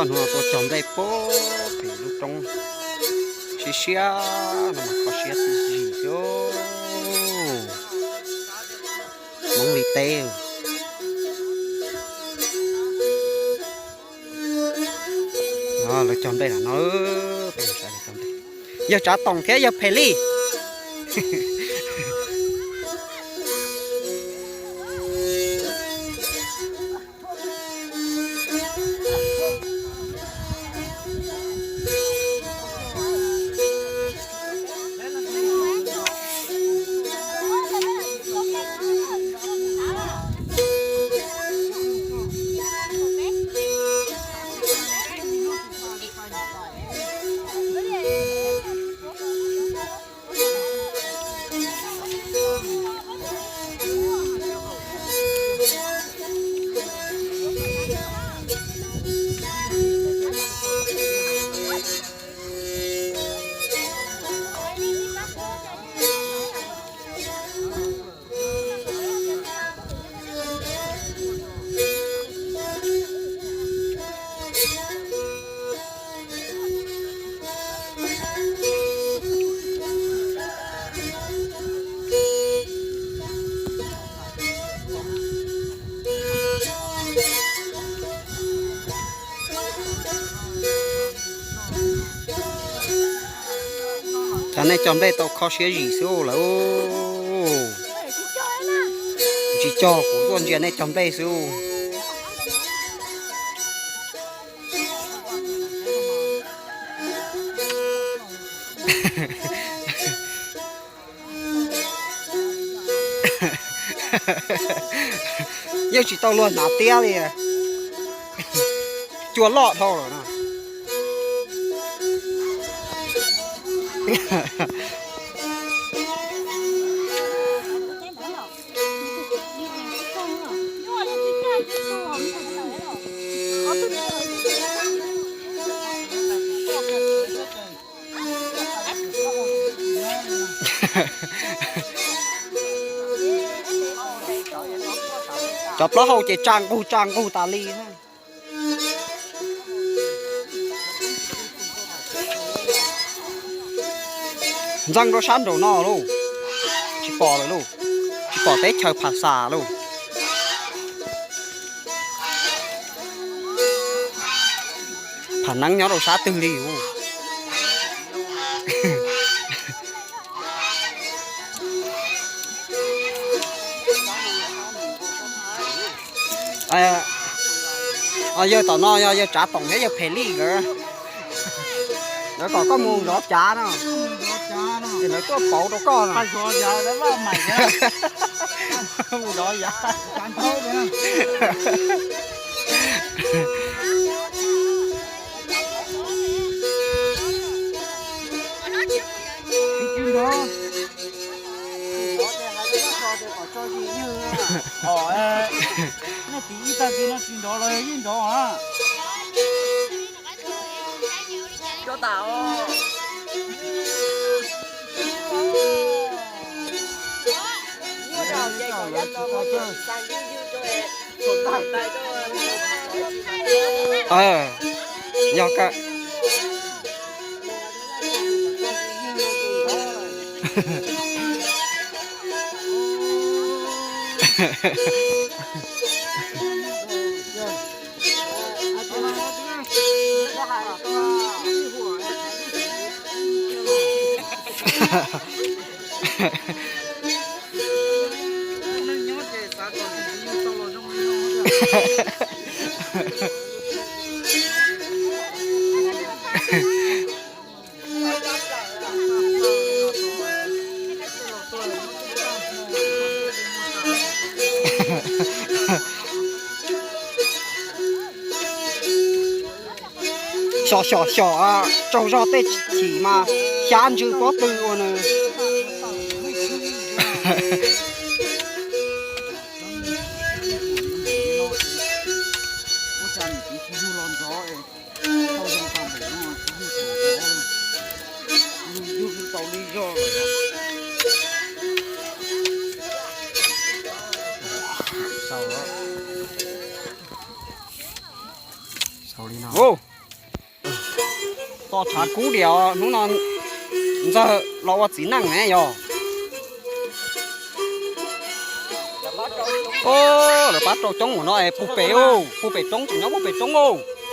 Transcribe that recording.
Hnub no tuaj cog nplej puag pem lub roob siab siab no mas kho siab tib si xwb. Hmoob li teb. Lawv cog nplej lam no, yawg Tsav Toom thiab yawg Phem Lij. Cas nej cog nplej tau kho siab zim xwb lawm. Tsis cog, kuv tuaj ntsia nej cog nplej xwb. Yeej tsis tau luag hnav tiab li. Cua loj dhau lawm no. Cov plaub hau ces tsa nqug tsa nqug tas li. Ntxeev rau sab nraum no lauj, tsis pom lawm lauj, tsis pom teb chaws Phas Xas lauj. Pham neeb nyob rau sab twg li lauj. Yawg tom no yog yawg Tsav Toom thiab yawg Phem Lij nkawd. Lawv kom koj mus zov cav no, ces lawv tuaj pauv rau koj no. Nej tiv ib tag kis no tsis nrov los yog yeej nrov a. Yog kawg. Xyom xyom xyom, tsaug zog tej chim mas xyab ntsw pob tw ua nws. Xaus li no. Tshav kub diam os, hnub no Ntxawg los ua txiv neej ne yog. Lawv pab rau coob mus no es puag pem, puag pem roob, tseem nyob puag pem roob os.